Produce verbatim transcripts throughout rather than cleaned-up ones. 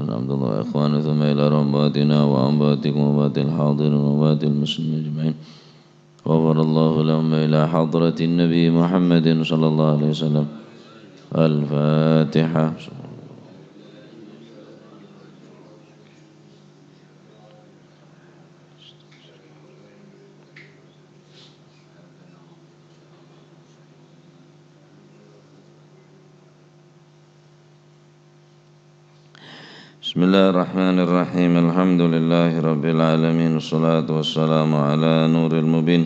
عبد الله وإخوانه، ثم إلى روح أمواتنا وأمواتكم وأموات الحاضرين وأموات المسلمين أجمعين. غفر الله لهم، إلى حضرة النبي محمد صلى الله عليه وسلم. الفاتحة. بسم الله الرحمن الرحيم. الحمد لله رب العالمين، والصلاة والسلام على نور المبين،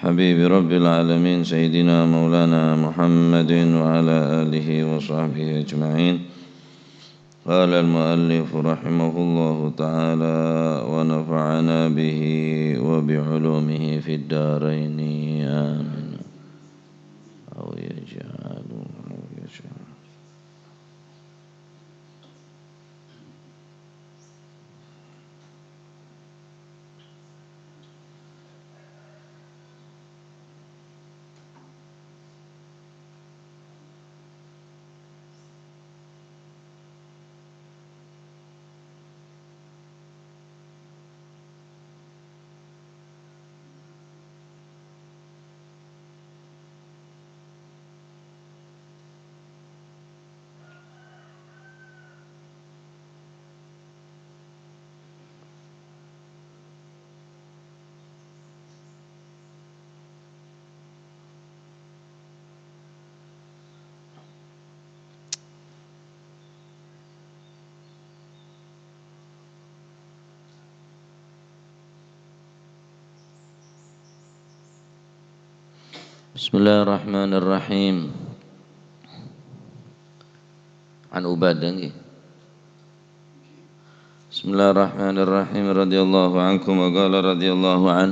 حبيب رب العالمين، سيدنا مولانا محمد وعلى آله وصحبه أجمعين. قال المؤلف رحمه الله تعالى، ونفعنا به وبعلومه في الدارين، آمين. أو يجعل، أو يجعل. Bismillahirrahmanirrahim. An Ubadah, nggih. Bismillahirrahmanirrahim. Radhiyallahu ankum wa qala radhiyallahu an.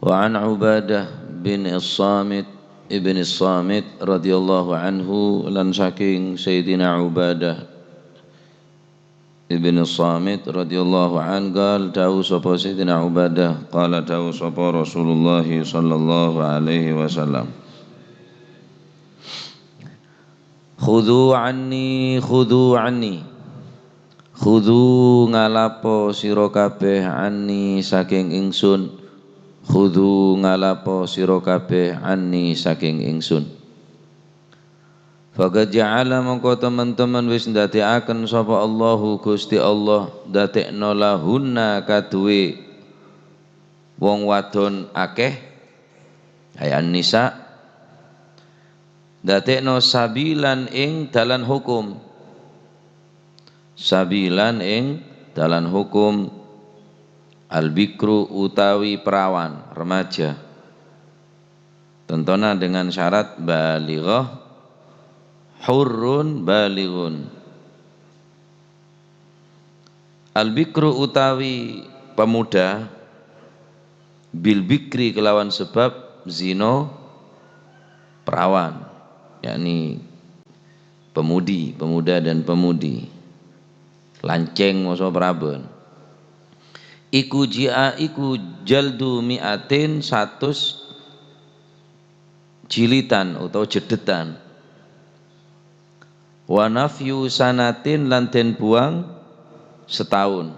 Wa an Ubadah bin As-Samit, ibni Samit radhiyallahu anhu, lan saking Sayyidina Ubadah ibni Samit radhiyallahu anhu, qal, dawuh sapa Sayyidina Ubadah, qala, dawuh sapa Rasulullah sallallahu alaihi wasallam, "Khudhu anni, khudhu anni." Khudhu, ngalapo sira kabeh, anni, saking ingsun. Khudhu, ngalapo sira kabeh, anni, saking ingsun. Faqad ja'ala, mongko temen-temen wis ndadekaken sapa Allahu, Gusti Allah, dadekno lahunna kaduwe wong wadon akeh, ay an-nisa, dadekno sabilan ing dalan hukum. Sabilan ing dalan hukum, al-bikru utawi perawan, remaja. Tentona dengan syarat balighah, hurrun balighun. Al-bikru utawi pemuda, bil bikri kelawan sebab zina perawan, yakni pemudi, pemuda dan pemudi. Lanceng moso peraban. Iku ji'a iku jaldu mi'atin, satus jilitan utawa jedhetan. Wa nafyu sanatin, lan den buang setahun.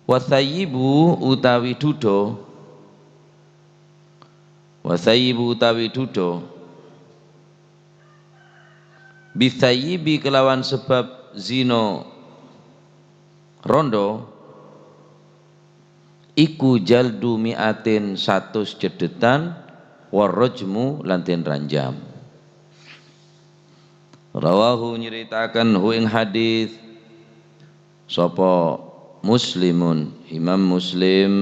Wa thayyibu utawi duda, wa thayyibu utawi duda, bithayyibi kelawan sebab zina rondo, iku jaldu mi'atin, satus jedhetan, warrajmu, lan den ranjam. Rawahu, nyeritakan hu ing hadis, sapa Muslimun, Imam Muslim.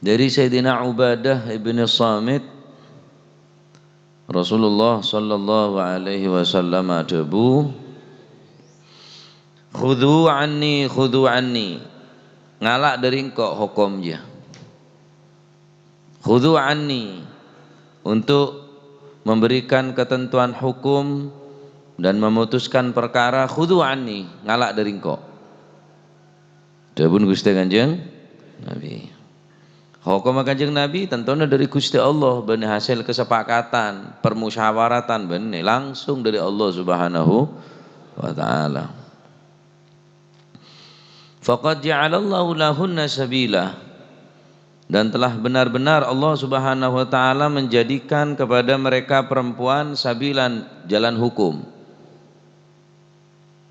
Dari Sayyidina Ubadah ibn Samit, Rasulullah sallallahu alaihi wasallam adhâbu, "Khudhu anni, khudhu anni." Ngala' dhâri engko' hokom, jâ. Khudhu anni, untuk memberikan ketentuan hukum dan memutuskan perkara, khudhu anni, ngala' dhâri engko'. Dhâbuna Ghustè Kanjeng Nabi. Hokomma Kanjeng Nabi tantona dhâri Ghustè Allah, bânnè hasèl kasepakatan, permusyawaratan, bânnè langsung dhâri Allah Subhanahu wa Ta'ala. Faqad ja'alallahu lahunna sabila. Dan telah benar-benar Allah Subhanahu wa Ta'ala menjadikan kepada mereka perempuan sabilan, jalan hukum.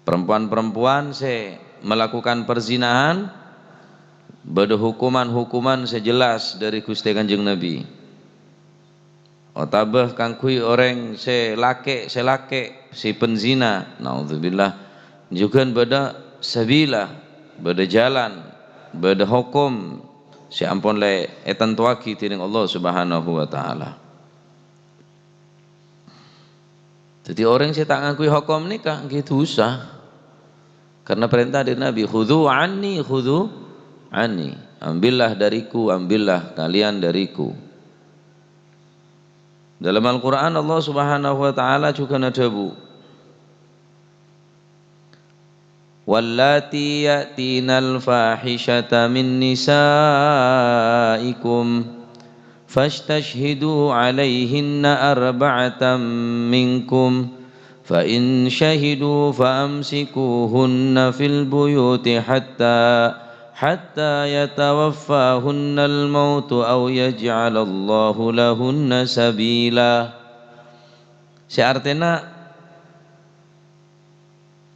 Perempuan-perempuan sè melakukan perzinahan, bâdâ hukuman-hukuman sè jelas dhâri Ghustè Kanjeng Nabi. Otabâ kaangghuy orèng sè lakè', sè lakè', sè penzina, naudzubillah, jhughân bâdâ sabila, bâdâ jalan, bâdâ hokom sè ampon lè ètantowaghi dhinèng Allah Subhanahu wa Ta'ala. Dhâddhi, orèng sè ta' ngangghuy hokom nèka ènggi dhusa. Karena parènta dhâri Nabi, "Khudhu anni, khudhu anni." Ambillah dariku, ambillah kalian dariku. Dalam Al-Qur'an, Allah Subhanahu wa Ta'ala jhughân adhâbu, "Wallati ya'tinal fahishata min nisaikum, fastashhidu alaihinna arba'atan minkum, fa in syahidu fa amsikuhunna fil buyuti hatta, hatta yatawaffahunnal mautu aw yaj'alallahu lahunna sabila." Sè artèna,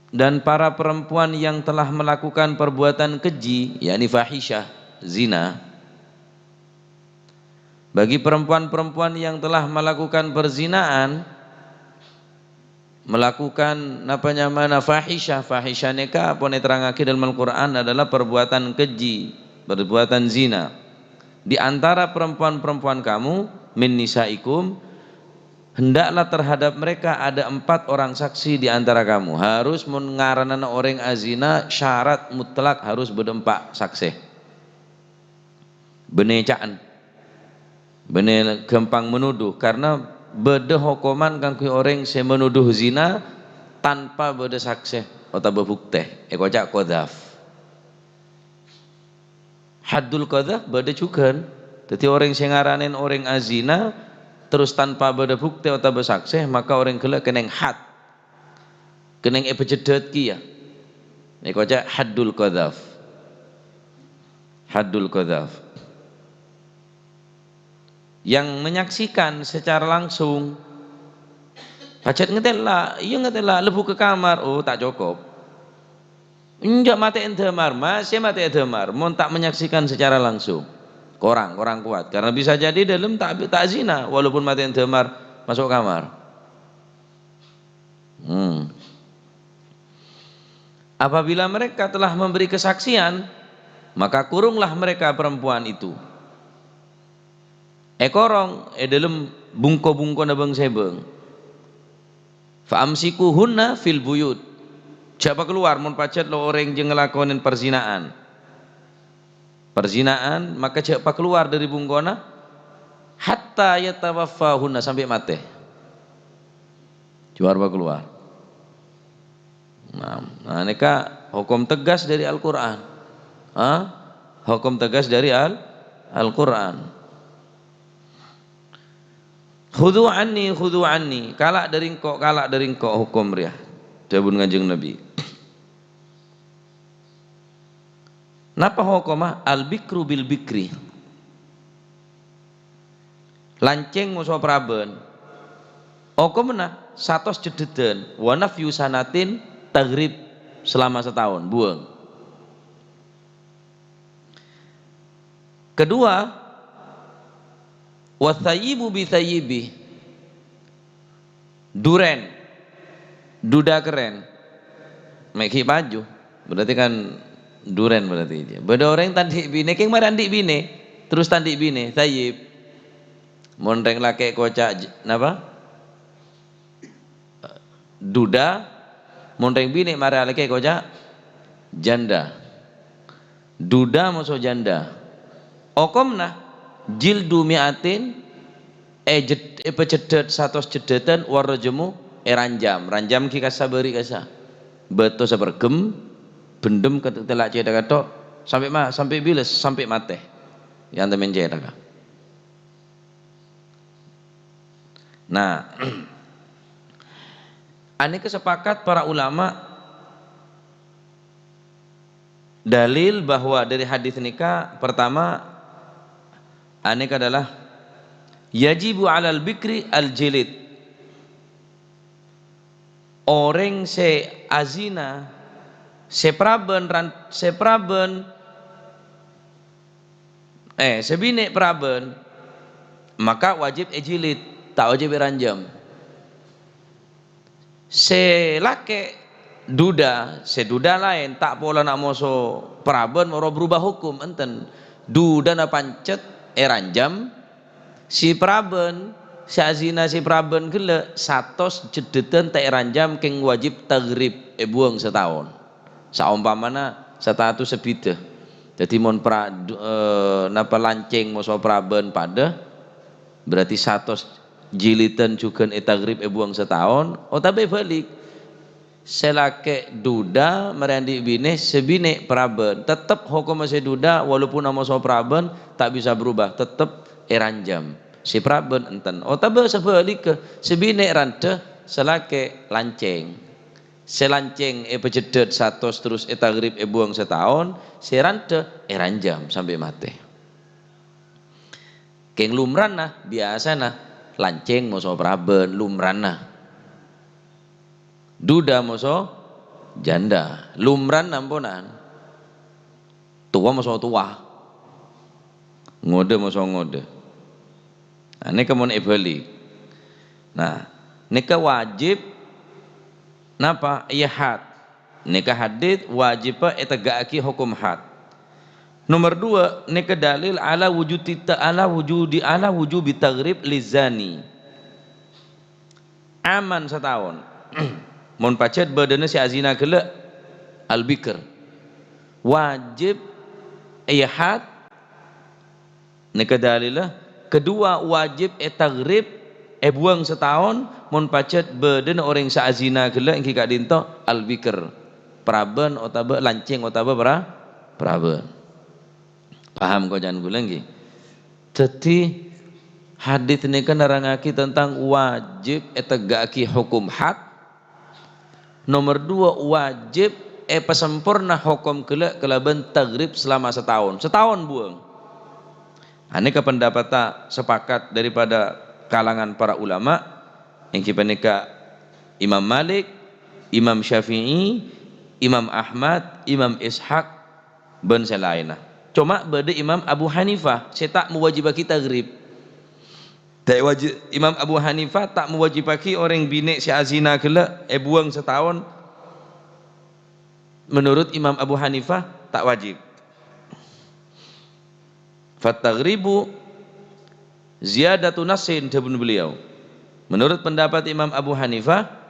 "Dan para perempuan yang telah melakukan perbuatan keji," yakni fahisyah, zina. Bagi perempuan-perempuan yang telah melakukan perzinaan, melakukan, napa nyamana, fahisyah. Fahisyah nèka pon èterrangaghi dalam Al-Qur'an adalah perbuatan keji, perbuatan zina. Di antara perempuan-perempuan kamu, min nisaikum, hendaklah terhadap mereka ada empat orang saksi di antara kamu. Harus mon ngaranana orèng azina, syarat mutlak harus bâdâ empa' saksè. Bânnè ca'en. Bânnè ghâmpang menuduh, karena bâdâ hokoman kaangghuy orèng sè menuduh zina tanpa bâdâ saksè otabâ buktè, èkoca' qadzaf. Haddul qadzaf bâdâ jhughân. Dhâddhi, orèng sè ngaranèn orèng azina terros tanpa bâdâ buktè otabâ saksè, maka orèng ghellâ' kennèng had. Kennèng èpajheddhât kèya. Èkoca' haddul qadzaf. Haddul qadzaf. Yang menyaksikan secara langsung, pajhât ngatèla', iyâ ngatèla', lebbu ka kamar, oh, ta' cokop. Enjâ' matè'è dhâmar, masih matè'è dhâmar, mon ta' menyaksikan secara langsung. Korang, korang kuat. Karena bisa jadi dâlem ta', ta' zina, walaupun matè'è dhâmar, masuk kamar. Hmm. Apabila mereka telah memberi kesaksian, maka kurunglah mereka perempuan itu. Èkorong è dâlem bungko-bungkona bâng-sèbâng. "Fa amsikuhunna fil buyut." Jhâ' pakalowar mon pajhât lo orèng jhâ' ngalakonè perzinaan. Perzinaan, maka jhâ' pakalowar dâri bungkona hatta yatawaffahunna, sampè' matè. Jhâ' pakalowar. Nah, nah, nèka hokom tegas dâri Al-Qur'an. Hah? Hokom tegas dâri Al-, Al-Qur'an. "Khudhu anni, khudhu anni." Kala' dâri engko', kala' dâri engko' hokom rèya. Dhâbuna Kanjeng Nabi. Napa hokomma? Al-bikru bil bikri. Lancèng moso parabân. Hokomma satos jeddheddhân, wa nafyu sanatin, taghrib selama setahun, buwâng. Kedua, wa thayyibu bi thayyibi. Durèn. Duda kerrèn. Mè' ghi' paju. Berarti kan durèn berarti. Bâdâ orèng ta' andi' binè, kèng marè andi' binè. Terros ta' andi' binè, thayyib. Mon rèng lakè' koca' j-, napa? Duda, mon rèng binè' marè alakè koca' janda. Duda moso janda. Okomna, jildu mi'atin, ejed-, epejeddhât satos jeddhâdhân, warrajmu, eranjam. Ranjam ghi' kassa bâri' kassa. Bâto saperghem, bendem ket-, tella' cèthaka tok, sampè' ma-, sampè' biles, sampè' matè. Èantemen cèthaka. Nah, anèka sepakat para ulama dalil bahwa dari hadis nèka, pertama, anèka adalah yajibu alal bikri al jilid. Orèng sè azina, sè prabân ran-, sè prabân, eh, sè binè' prabân, maka wajib èjilid, ta' wajib èranjam. Sè lakè' duda, sè duda laèn, ta' polana moso prabân moro berubah hukum, enten. Dudana pancet èranjam, sè prabân, sè azina sè prabân ghellâ' satos jeddhâdhân ta' èranjam kèng wajib taghrib, èbuwâng sataon. Saompamana status sabidhâ. Dhâddhi mon pra-, du-, eh, napa lancèng moso prabân padâ, berarti satos jilidhân jhughân ètaghrib èbuwâng sataon, otabâ èbâlik. Sè lakè' duda marè andi' binè, sè binè' prabân. Tettep hokomma sè duda, walaupun amoso prabân, ta' bisa berubah, tettep èranjam. Sè prabân enten. Otabâ sabhâligghâ, sè binè' randhâ, sè lakè' lancèng. Sè lancèng èpajeddhât satos terros ètaghrib èbuwâng sataon, sè randhâ èranjam sampè' matè. Kèng lumrana, biyasana, lancèng moso prabân, lumrana. Duda moso janda, lumrana amponan. Towa moso towa. Ngodâ moso ngodâ. Nah, nèka mon èbâli. Nah, nèka wajib napa? Iyâ had. Nèka hadits wajibhâ ètegga'aghi hokom had. Nomer dua, nèka dalil ala wujudi ta-, ala wujudi, ala wujubi taghrib lizani. Aman sataon. Mon pajhât bâdâna sè azina ghellâ', al-bikr. Wajib èhad, nèka dalilla. Kedua, wajib ètaghrib, èbuwâng sataon, mon pajhât bâdâna orèng sè azina ghellâ' èngghi ka'dinto al-bikr. Prabân otabâ lancèng otabâ pra-, prabân. Paham koca'an kaulâ, ngghi? Dhâddhi, hadits nèka nerrangngaghi tentang wajib ètegga'aghi hokom had. Nomer dua, wajib èpasemporna hokom ghellâ' kalabân taghrib selama sataon. Sataon buwâng. Anèka pendapatta sepakat daripada kalangan para ulama, èngghi panèka Imam Malik, Imam Syafi'i, Imam Ahmad, Imam Ishaq, bân sè laènna. Coma bâdâ Imam Abu Hanifah sè ta' mowajibaghi taghrib. Ta' waji-, Imam Abu Hanifah ta' mowajibaghi orèng binè' sè azina ghellâ' èbuwâng sataon. Menurut Imam Abu Hanifah, ta' wajib. "Fattaghribu ziyadatu nassin," dhâbuna beliau. Menurut pendapat Imam Abu Hanifah,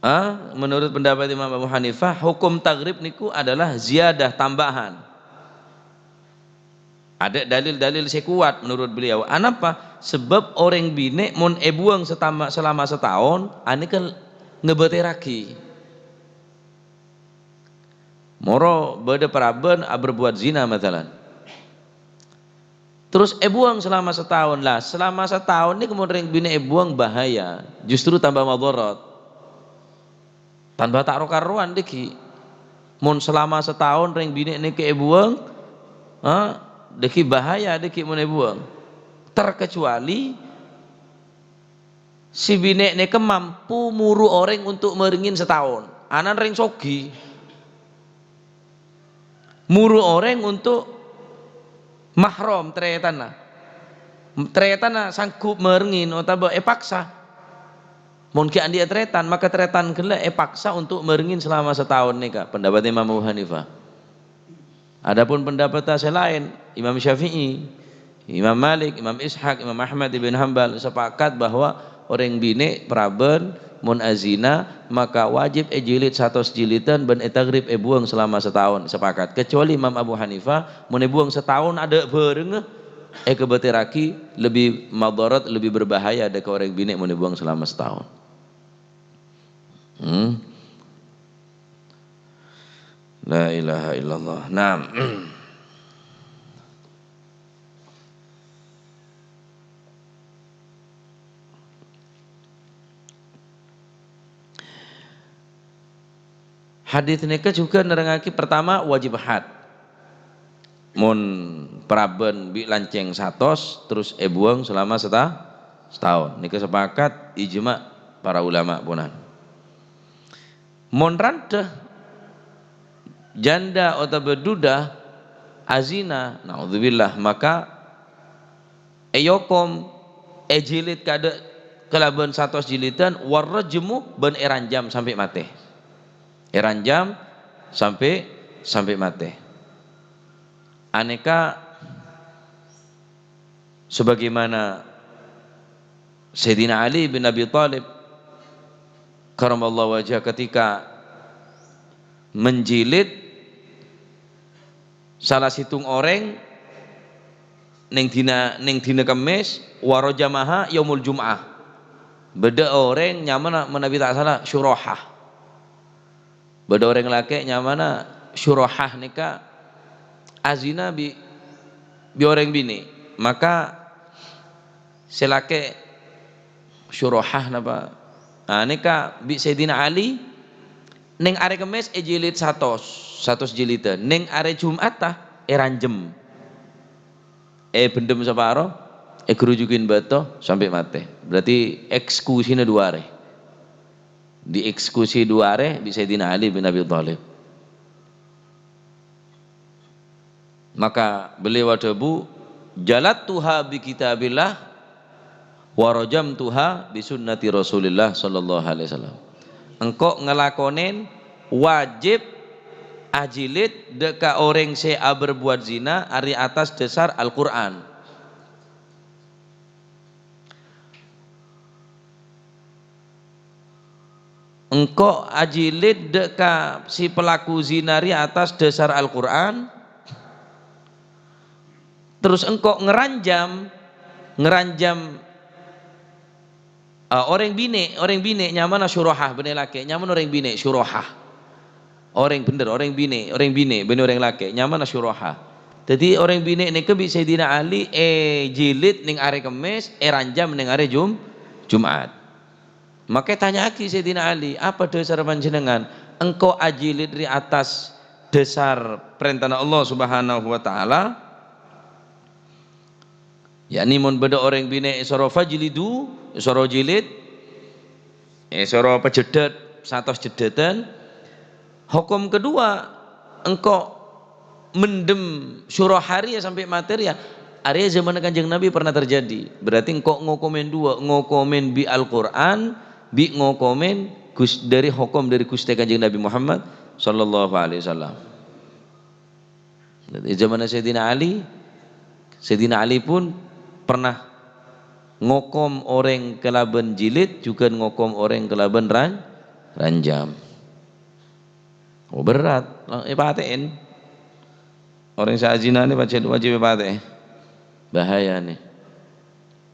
Ah, menurut pendapat Imam Abu Hanifah, hukum taghrib niku adalah ziyadah, tambahan. Ada dalil-dalil sè kuat menurut beliau. Anapa? Sebab orèng binè' mon èbuwâng setama-, selama sataon, anèka ngabâtèrraghi. Moro bâdâ parabân aberbuat zina, masalan. Terros èbuwâng selama sataon. Lah, selama sataon nèko mon rèng binè' èbuwâng bahaya, justru tamba madharat. Tamba ta' ro-karowan dhâggi'. Mon selama sataon rèng binè' nèko èbuwâng, ha, dhâggi' bahaya dhâggi' mon èbuwâng. Terkecuali si binè' nèko mampu moro orèng untuk marèngè sataon. Ana'na rèng soghi. Moro orèng untuk mahram tarètanna. Tarètanna sanggup marèngè otabâ èpaksa. Mon ghi' andi'â tarètan, maka tarètan ghellâ' èpaksa untuk marèngè selama sataon nèka, pendapat Imam Abu Hanifah. Adapun pendapat sè laèn, Imam Syafi'i, Imam Malik, Imam Ishaq, Imam Ahmad ibn Hambal sepakat bahwa orèng binè' parabân Mon azina, maka wajib èjilid satos jilidan bân ètaghrib èbuwâng salama sataon. Sepakat. Kecuali Imam Abu Hanifah, mon èbuwâng sataon adâ' bhârângnga, èkabâtèrraghi lebbi madharat, lebbi berbahaya dâ' ka orèng binè' mon èbuwâng salama sataon. Hmm. La ilaha illallah. Naam. Hadis nèka jhughân nerrangngaghi, pertama, wajib had. Mon paraban bi' lancèng satos, terros èbuwâng salama sata-, sataon. Nèka sepakat, ijma' para ulama ponan. Mon randhâ, janda otabâ duda, azina, naudzubillah, maka èokom, èjilid kadâ' kalabân satos jilidan, warrajmu, bân èranjam sampè' matè. Èranjam sampè', sampè' matè. Anèka sebagaimana Sayyidina Ali bin Abi Thalib karramallahu wajhah ketika menjilid salah sèttong orèng neng dina, neng dina Kemmès, wa rajamaha yaumul Jum'ah. Bâdâ orèng nyamana, manabi ta' sala, Surahah. Bâdâ orèng lakè' nyamana Surahah nèka azina bi', bi' orèng binè'. Maka sè lakè' Surahah napa? Ah, nèka bi' Sayyidina Ali neng arè Kemmès èjilid satos, satos jilidan. Neng arè Jum'atta èranjhem. Èbhendhem saparo, èghrujughi bâto sampè' matè. Berarti èksekusina du arè. Dièksekusi du arè bi' Sayyidina Ali bin Abi Thalib. Maka beliau adhâbu, "Jaladtuha bi kitabillah wa rajamtuha bi sunnati Rasulillah sallallahu alaihi wasallam." Engko' ngalakonè wajib ajilid dâ' ka orèng sè aberbuat zina arè attas dhâsar Al-Qur'an. Engko' ajilid dâ' ka si pelaku zina rèya attas dhâsar Al-Qur'an, terros engko' ngaranjhâm, ngaranjhâm, eh, orèng binè', orèng binè' nyamana Surahah, bânnè lakè', nyamana orèng binè' Surahah. Orèng bhender, orèng binè', orèng binè', bânnè orèng lakè', nyamana Surahah. Dhâddhi orèng binè' nèka bi' Sayyidina Ali èjilid neng arè Kemmès, èranjhâm neng arè Jum-, Jum'at. Maka ètanya'aghi Sayyidina Ali, "Apa dhâsar panjhennengngan engko' ajilid rèya attas dhâsar parèntana Allah Subhanahu wa Ta'ala?" Yakni mon bâdâ orèng binè' èsoro fajlidu, èsoro jilid, èsoro pajheddhât satos jeddhâdhân. Hokom kedua, engko' mendem Surahah rèya sampè' matè rèya. Arèya zamanna Kanjeng Nabi pernah terjadi. Berarti engko' ngokomè duwâ', ngokomè bi' Al-Qur'an, bi' ngokomè Gus-, dâri hokom dâri Ghustè Kanjeng Nabi Muhammad sallallahu alaihi wasallam. Dhâddhi, è zamanna Sayyidina Ali, Sayyidina Ali pun pernah ngokom orèng kalabân jilid, jhughân ngokom orèng kalabân ran-, ranjhâm. Oh, berat, lang-, èpatè'è. Orèng sè azina nè wajib, wajib èpatè'è. Bahaya nè.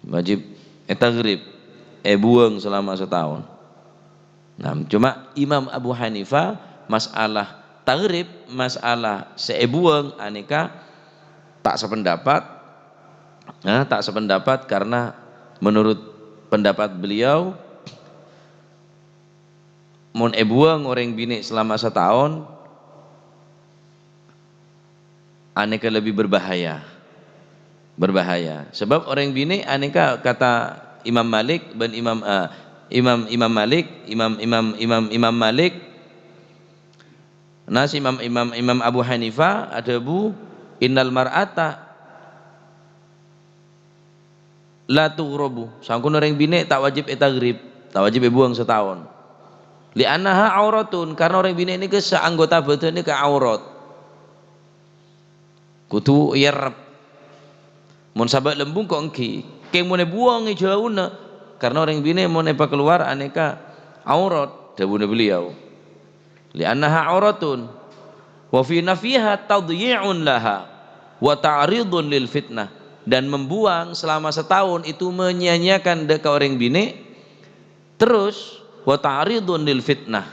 Wajib ètaghrib, èbuwâng salama sataon. Nah, cuma Imam Abu Hanifah, masalah taghrib, masalah sè èbuwâng, anèka ta' sapendapat, nah, ta' sapendapat karena menurut pendapat beliau, mon èbuwâng orèng binè' salama sataon, anèka lebbi berbahaya. Berbahaya. Sabâb orèng binè' anèka kata Imam Malik bân Imam, eh, Imam, Imam Malik, Imam, Imam, Imam, Imam Malik, nas Imam, Imam, Imam Abu Hanifah adhâbu, "Innal mar'ata la tughrabu." Sangkon orèng binè' ta' wajib ètaghrib, ta' wajib èbuwâng sataon. "Li'annaha auratun," karena orèng binè' nèka saanggota bhâdhân nèka aurat. Kodhu èyerrep. Mon sabâ' lembung ko' ènggi. Kèng mon èbuwâng è jhâuna, karena orèng binè' mon èpakalowar anèka aurat, dhâbuna beliau. "Li'annaha auratun, wa fi nafyiha tadyi'un laha, wa ta'ridun lil fitnah." Dan membuang selama setahun itu menyia-nyiakan dâ' ka orèng binè', terros, "wa ta'ridun lil fitnah."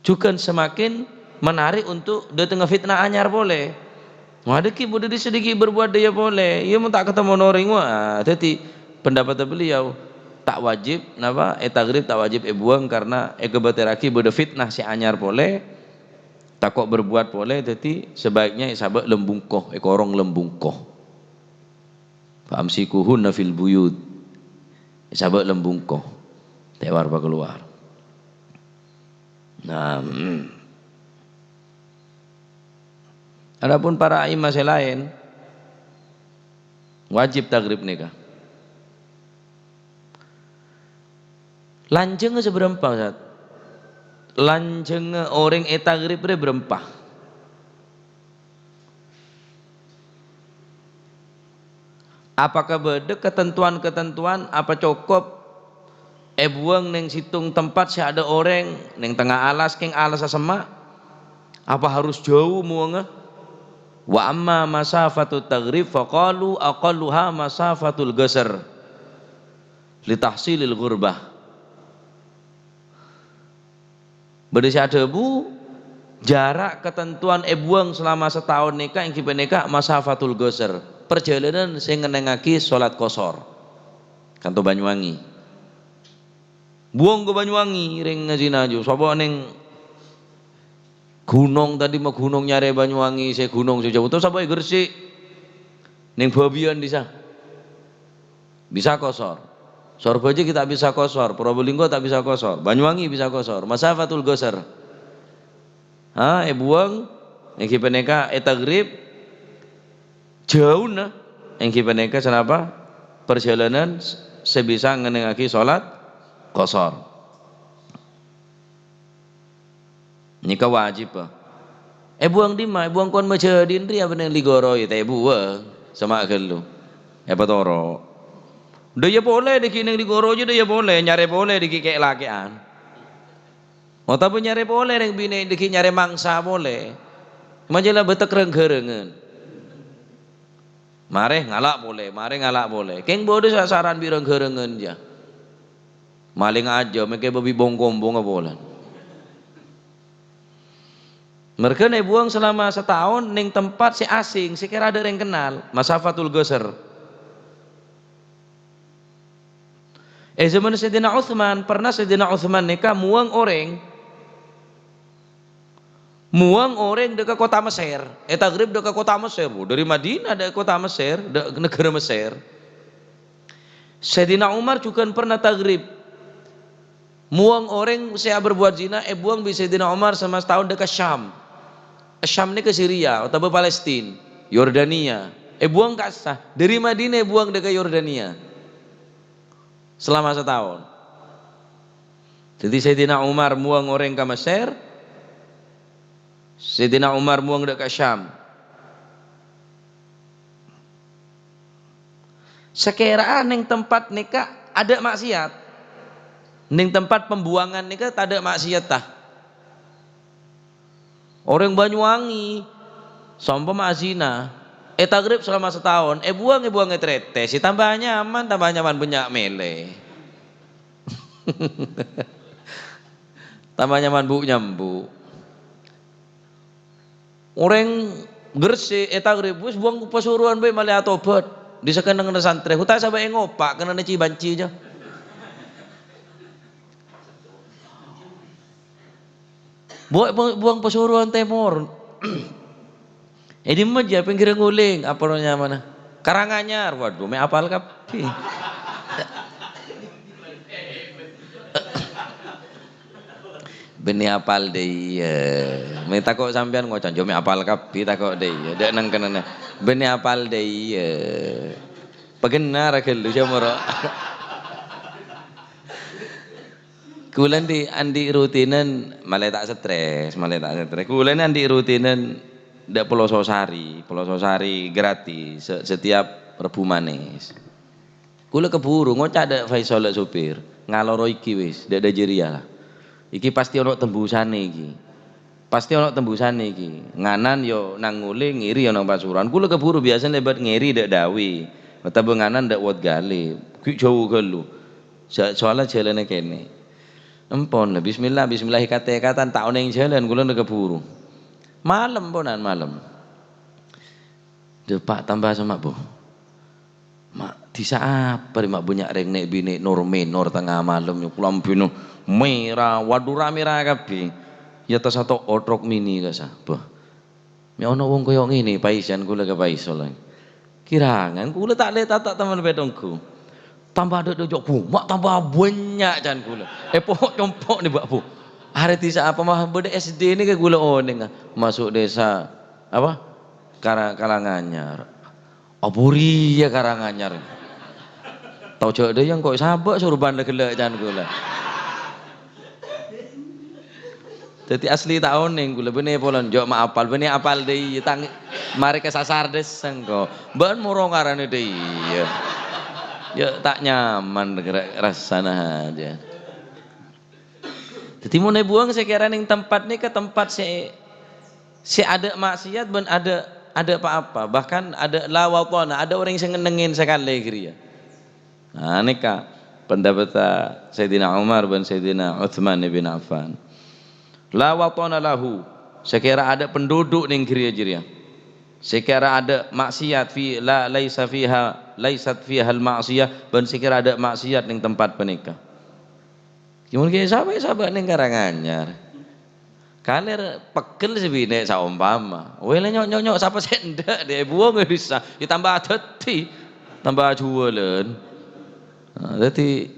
Jhughân semakin menarik untuk dâtengnga fitnah anyar polè. Wah, dâgghi' bâdâ dhi-, sadhikit berbuat dâjâ polè. Iyâ, mon ta' katemmo orèng, wah, dhâddhi pendapat beliau, ta' wajib, napa, ètaghrib ta' wajib èbuwâng karena èkabâtèrraghi bâdâ fitnah sè anyar polè, tako' berbuat polè, dhâddhi sebaiknya èsabâ' lem bungko, èkorong lem bungko. "Fa amsikuhunna fil buyut." Èsabâ' lem bungko. Ta' èwar pakalowar. Nah, mm. Adapun para a'imma sè laèn, wajib taghrib nèka. Lanjhângnga sabârâmpa, Ustaz? Lanjhângnga orèng ètaghrib rè bârâmpa? Apakah bâdâ ketentuan-ketentuan, apa cokop èbuwâng neng sèttong tempat sè adâ' orèng, neng tengnga alas, kèng alassa semma'? Apa harus jhâu muwângnga? Wa amma masafatut taghrib faqalu aqalluha masafatul ghasr li tahsilil ghurbah. Bâdâ sè adhâbu, jarak ketentuan èbuwâng selama sataon nèka èngghi panèka masafatul ghasr, parjhâlânan sè ngennengngaghi sholat qashar. Kanto Banyuwangi. Buwâng ka Banyuwangi, rèng ngajhina jhâ', sapa neng ghunong tadhimma ghunong nyarè Banyuwangi, sè ghunong sè jhâu, terros sapa è Gresik? Neng Babiyan dissa. Bisa qashar. Sorbhâjâ ghi' ta' bisa qashar, Probolinggo ta' bisa qashar, Banyuwangi bisa qashar, masafatul ghasr. Ha, èbuwâng, èngghi panèka ètaghrib, jhâuna, èngghi panèka sanapa? Parjhâlânan sè bisa ngennengngaghi sholat qashar. Nèka wajib, bâ. Èbuwâng dimma? Èbuwâng kon majâdin rèya bân neng Ligoro, yâ ta' èbuwâng. Semma' ghâllu. Èpatoro'. Dâjâ polè dâgghi' neng Ligoro jhâ' dâjâ polè, nyarè polè dâgghi' kè'-lakè'an. Otabâ nyarè polè rèng binè' dâgghi' nyarè mangsa polè. Majâ la bâtek reng-ghârângan. Marè ngala' polè, marè ngala' polè. Kèng bâdâ sa-, saran bi' reng-ghârângan jhâ'. Malèng ajâm, mèkkè bâbi bong-kombongnga polè. Mèrghâna èbuwâng selama sataon neng tempat sè asing, sè kèra adâ' rèng kennal, masafatul ghasr. È zaman Sayyidina Utsman, pernah Sayyidina Utsman nèka muwâng orèng Muwâng orèng dâ' ka kottha Messer, ètaghrib dâ' ka kottha Messer, bu, dâri Madinah dâ' ka kottha Messer, dâ' naghârâ Messer. Sayyidina Umar jhughân pernah taghrib. Muwâng orèng sè aberbuat zina, èbuwâng bi' Sayyidina Umar selama sataon dâ' ka Syam. Syam nèka Syria otabâ Palestina, Yordania. Èbuwâng ka'issa, dâri Madinah èbuwâng dâ' ka Yordania. Selama sataon. Dhâddhi Sayyidina Umar muwâng orèng ka Messer, Sayyidina Umar muwâng dâ' ka Syam. Sakèra'a neng tempat nèka adâ' ma'siyat, neng tempat pembuangan nèka tadâ' ma'siyatta. Orèng Banyuwangi, saompama azina, ètaghrib salama sataon, èbuwâng, èbuwâng ètrètè, sè tamba nyaman, tamba nyaman bânnya' mèlè. Tamba nyaman bu'-nyambu'. Orèng Gresik ètaghrib, wis buwâng pasorowan bhâi malè atobhât. Dhi sakennengnganna santrè, hu ta' sabâ' èngopa', kennengnganna ci-banci jâ. Bu-, bu-, buwâng pasorowan tèmor. È dimma jâ pèngghirra ngolèng, apa nyamana? Karanganyar. Waduh, mè' apal kabbhi. Bânnè apal dâ' iyâ. Mè' tako' sampèyan ngoca', "Jâ mè' apal kabbhi," tako' dâ' iyâ. Dâ' neng kennengnganna. Bânnè apal dâ' iyâ. Paghenna ra ghâllu, jâ moro. Kaulâ andi', andi' rutinan, malè ta' stres, malè ta' stres. Kaulâ nè andi' rutinan dâ' Pelososari, Pelososari gratis, se-, setiap Rebbhu Manis. Kaulâ keburu ngoca' dâ' Faisal supir. Ngaloro iki wis, dâ'-dâ' jârèya la. Iki pasti ana tembusane iki. Pasti ana tembusane iki. Nganan yo nang ngolè, ngèri yo nang Pasuruan. Kaulâ kabhuru biyasa lèbât ngèri dâ' Dawi. Otabâ nganan dâ' Wot Gali. Ghi' jhâu ghâllu. Sa-, soalnya jhâlânna kènè'. Empon, bismillah, bismillah, ikat-ikatan, ta' onèng jhâlân, kaulâ kabhuru. Malem ponan, malem. Dâpa' tamba semma', Bu. Ma', dhisa apa rè ma' bânnya' rèng nè'-binè' nor-menor tengnga malem, kalambhina mèra, wadhu ra-mèra kabbhi. Ya ta' sato otrok mini kasa. Bâh. Mè' ana wong kaya ngènè, Pais, can kaulâ ka Pais, soalnya. Kirangan kaulâ ta' lè-, ta', ta' temen pètonggu. Tamba dâ'-dâ' jhâ', Bu, ma' tamba bânnya', can kaulâ. Èpo'-compo' nè, Mbak, Bu. Arè dhisa apa ma' bâdâ S D-nè ka kaulâ onèng, maso' dhisa, apa? Kara-, Karanganyar. Apa rèya Karanganyar? Tao jhâ' dâ' yang kok sabâ' Sorban la ghellâ' can kaulâ. Dâddhi asli ta' onèng kaulâ, bânnè polana jhâ' ma' apal, bânnè apal dâ' iyâ tang marè kasasar dhisa engko'. Bân moro ngarana dâ' iyâ. Ya ta' nyaman ra-, rassana aja. Dâddhi mon èbuwâng sè kèra nèng tempat nèka tempat sè, sè adâ' maksiat bân adâ', adâ' pa-apa, bahkan adâ' la watana, adâ' orèng sè ngennengngè sakalè ghâriyâ. Nah, nèka pendapatta Sayyidina Umar bân Sayyidina Utsman bin Affan. La watana lahu, sè kèra adâ' penduduk nèng ghâriyâ jârèya. Sè kèra adâ' maksiat fi la laisa fiha, laisat fihal ma'siyah, bân sè kèra adâ' maksiat nèng tempat panèka. Ghi mon kè sabâ'-sabâ' nèng Karanganyar. Kalèr pegghel sè binè' saompama. Wè la nyo'-nyonyo' sapa sè endâ' dâ' èbuwâng è dhisa, ya tamba adâddhi, tamba ajhuwâlân. Nah, dâddhi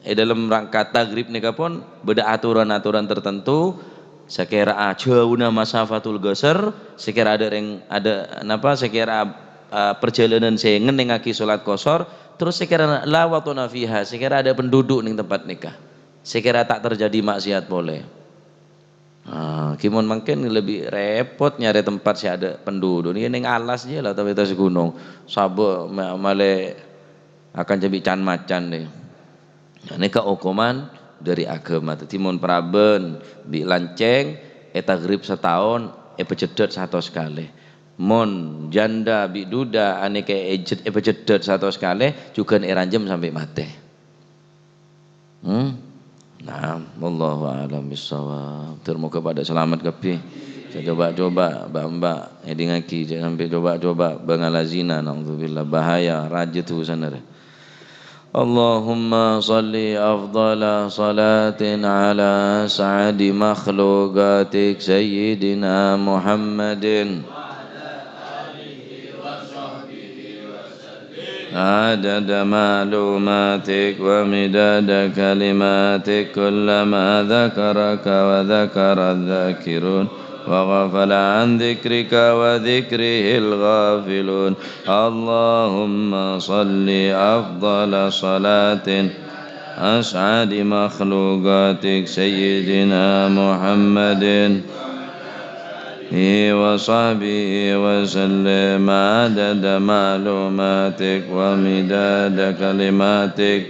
è dâlem rangka taghrib nèka pon bâdâ aturan-aturan tertentu, sè kèra ajhâuna masafatul qasar, sè kèra adâ' rèng-, adâ' napa, sè kèra, eh, parjhâlânan sè ngennèngaghi sholat qasar, terros sè kèra la watana fiha, sè kèra adâ' penduduk nèng tempat nèka. Sè kèra ta' terjadi maksiat polè. Ah, ghi mon mangkèn lebbi repot nyarè tempat sè adâ' penduduk. Iyâ nèng alas jiyâ la, otabâ attas ghunong. Sabâ' ma-, malè akan jhâ' bi' can-macan dâ'. Nah, nèka okoman dâri aghâma. Dâddhi mon parabân bi' lancèng ètaghrib sataon èpajheddhât satos kalè. Mon jhândhâ bi' dudha anèka èjhed-, èpajheddhât satos kalè, jhughân èranjhem sampè' matè. Hmm? Nah, wallahu a'lam bissawab. Tur moga padâ salamet kabbhi. Jhâ' coba-coba, Mbak-mbak, èdingngaghi, jhâ' sampè' coba-coba, bângalla zina, naudzubillah, bahaya, rajâ dhusana rè. Allahumma shalli afdhala shalatin ala as'adi makhluqatik Sayyidina Muhammadin. عدد معلوماتك ومداد كلماتك، كلما ذكرك وذكر الذاكرون وغفل عن ذكرك وذكره الغافلون. اللهم صل أفضل صلاة أسعد مخلوقاتك سيدنا محمد وصحبه وسلم عدد معلوماتك ومداد كلماتك.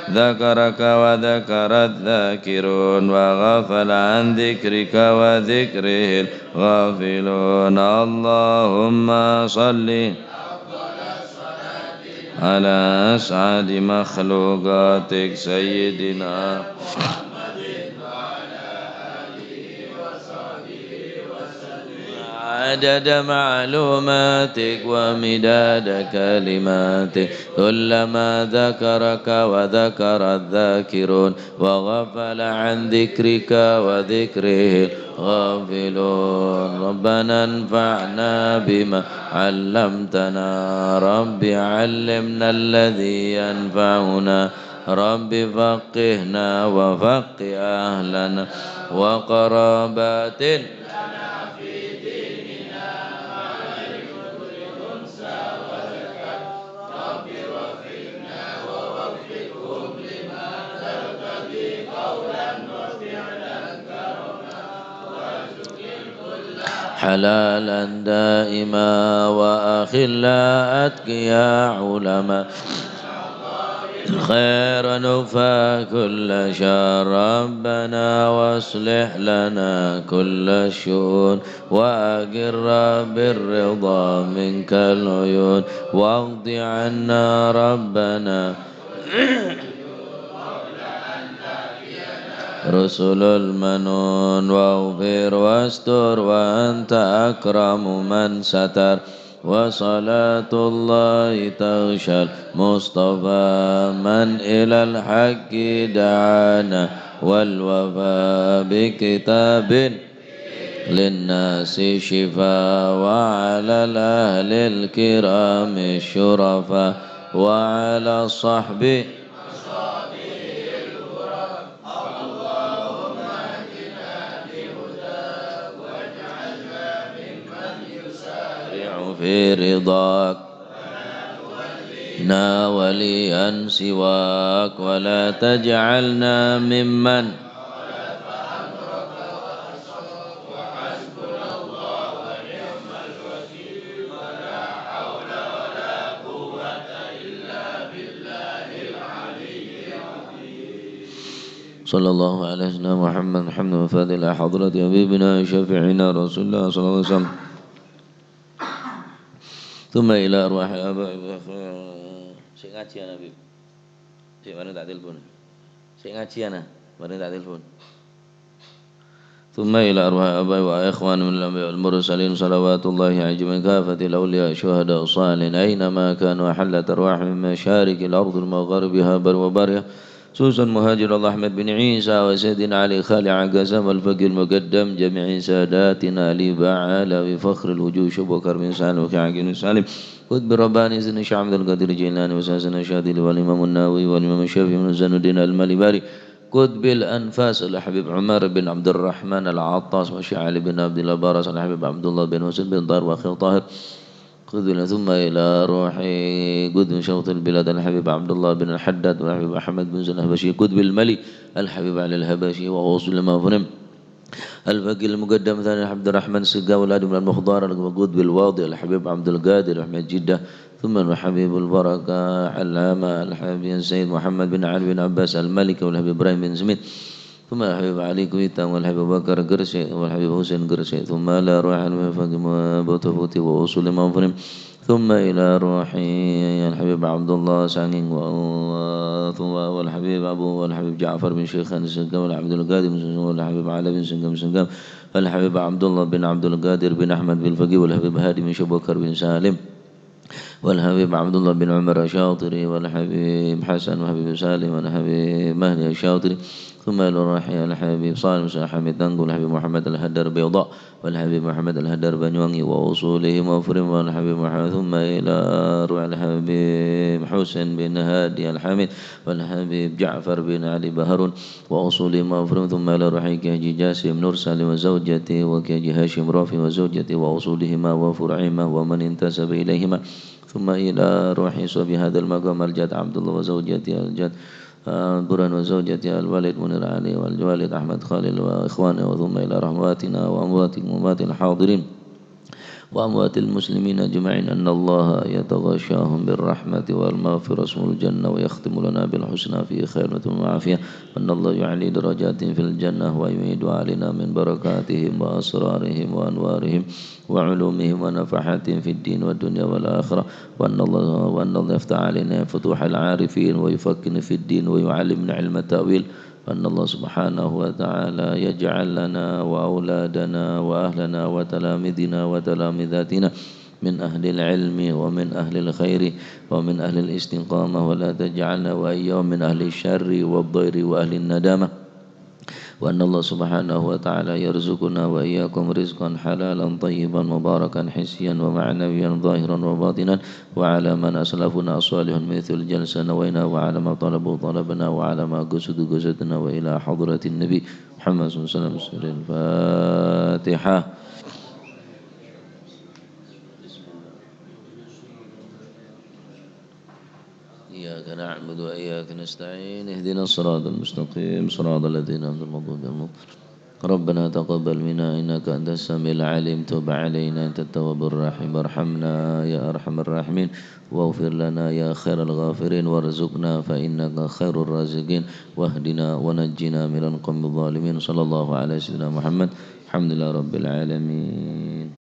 ذكرك وذكر الذاكرون وغفل عن ذكرك وذكره الغافلون. اللهم صل على أسعد مخلوقاتك سيدنا محمد وعلى آله وصحبه وسلم. عدد معلوماتك ومداد كلماتك، كلما ذكرك وذكر الذاكرون وغفل عن ذكرك وذكره الغافلون. ربنا انفعنا بما علمتنا. رب علمنا الذي ينفعنا. رب فقهنا وفقه أهلنا وقراباتنا. حلالا دائما وأخلاء أتقياء علماء. الخير نكفى كل شر ربنا، وأصلح لنا كل الشؤون، وأقر بالرضا منك العيون، واقض عنا ربنا رسل المنون، واغفر واستر وأنت أكرم من ستر، وصلاة الله تغشى المصطفى من إلى الحق دعانا، والوفاء بكتاب للناس شفاء، وعلى الأهل الكرام الشرفاء، وعلى الصحب في رضاك. نا وليا سواك، ولا تجعلنا ممن صلى الله على سيدنا محمد، محمد الفاتح إلى حضرة حبيبنا شفيعنا رسول الله صلى الله عليه وسلم. ثم إلى أرواح آبائنا. Sè ngajhi ana, Bib. Sè marèna ta' telpon. Sè ngajhi ana, marèna ta' telpon. ثم إلى أرواح آبائنا وإخواننا من الأنبياء والمرسلين صلوات الله عليهم أجمعين، كافة الأولياء الشهداء الصالحين أينما كانوا، وحلت أرواحهم من مشارق الأرض لمغاربها برها وبحرها، خصوصا مهاجر الله أحمد بن عيسى وسيدنا علي خالع قسم الفقيه المقدم جميع ساداتنا آل بعلوي فخر الوجود شيخ أبو بكر بن سالم وكي عقيل بن سالم قطب الرباني سيدنا الشيخ عبد القادر الجيلاني وأستاذنا الشاذلي والإمام النووي والإمام الشافعي بن زين الدين المالباري قطب الأنفاس الحبيب عمر بن عبد الرحمن العطاس والشيخ علي بن عبد الله براس الحبيب عبد الله بن حسين بن طاهر وأخيه طاهر قطب، ثم إلى روح قطب شوط البلاد الحبيب عبد الله بن الحداد والحبيب أحمد بن زين الحبشي قطب الملي الحبيب علي الحبشي وغوث المغفرين الفقيه المقدم ثاني عبد الرحمن السقاوي الأدم المخضار القطب الواضح الحبيب عبد القادر أحمد جدة، ثم الحبيب البركة علامة الحبيب السيد محمد بن علي بن عباس المالكي والحبيب إبراهيم بن سميد، ثم الحبيب علي كويتا والحبيب أبو بكر قرشي والحبيب حسين قرشي، ثم إلى روح الحبيب فاطمة بوتفوتي وأصول مغفرين، ثم إلى روح الحبيب عبد الله سانجين و-، و-، والحبيب أبو والحبيب جعفر بن شيخان السقاوي والحبيب عبد القادر بن سوسن والحبيب علي بن سقم سقم والحبيب عبد الله بن عبد القادر بن أحمد بن الفقيه والحبيب هادي بن شبكر بن سالم والحبيب عبد الله بن عمر الشاطري والحبيب حسن والحبيب سالم والحبيب مهدي الشاطري، ثم إلى روح الحبيب صالح بن حميد تنقل والحبيب محمد الهدر بيضاء والحبيب محمد الهدر بنيوانجي وأصولهم وفرهم والحبيب محمد، ثم إلى روح الحبيب حسين بن هادي الحميد والحبيب جعفر بن علي بهرون وأصولهم وفرهم، ثم إلى روح كاجي جاسم نور سالم وزوجته وكاجي هاشم رافي وزوجته وأصولهما وفروعهما ومن انتسب إليهما، ثم إلى روح صاحب هذا المقام الجد عبد الله وزوجته الجد آه، برهان وزوجته الوالد منير علي والوالد أحمد خليل وإخوانه، ثم إلى روح أمواتنا وأمواتكم وأموات الحاضرين وأموات المسلمين أجمعين، أن الله يتغشاهم بالرحمة والمغفرة ويسكنهم الجنة ويختم لنا بالحسنى في خير وعافية، وأن الله يعلي درجاتهم في الجنة ويمد علينا من بركاتهم وأسرارهم وأنوارهم وعلومهم ونفحاتهم في الدين والدنيا والآخرة، وأن الله، وأن الله يفتح علينا فتوح العارفين ويفقهنا في الدين ويعلمنا علم التأويل، وأن الله سبحانه وتعالى يجعل لنا وأولادنا وأهلنا وتلاميذنا وتلاميذاتنا من أهل العلم ومن أهل الخير ومن أهل الاستقامة، ولا تجعلنا وإياهم من أهل الشر والضير وأهل الندامة. وأن الله سبحانه وتعالى يرزقنا وإياكم رزقا حلالا طيبا مباركا حسيا ومعنويا ظاهرا وباطنا، وعلى من أسلفنا الصالحون مثل جلسة نوينا، وعلى ما طلبوا طلبنا، وعلى ما قصدوا قصدنا، وإلى حضرة النبي محمد صلى الله عليه وسلم. سر الفاتحة. إياك نعبد وإياك نستعين. اهدنا الصراط المستقيم. صراط الذين أنعمت عليهم غير المغضوب عليهم ولا الضالين. ربنا تقبل منا إنك أنت السميع العليم، تب علينا أنت التواب الرحيم، ارحمنا يا أرحم الراحمين، واغفر لنا يا خير الغافرين، وارزقنا فإنك خير الرازقين، واهدنا ونجنا من القوم الظالمين. صلى الله على سيدنا محمد. الحمد لله رب العالمين.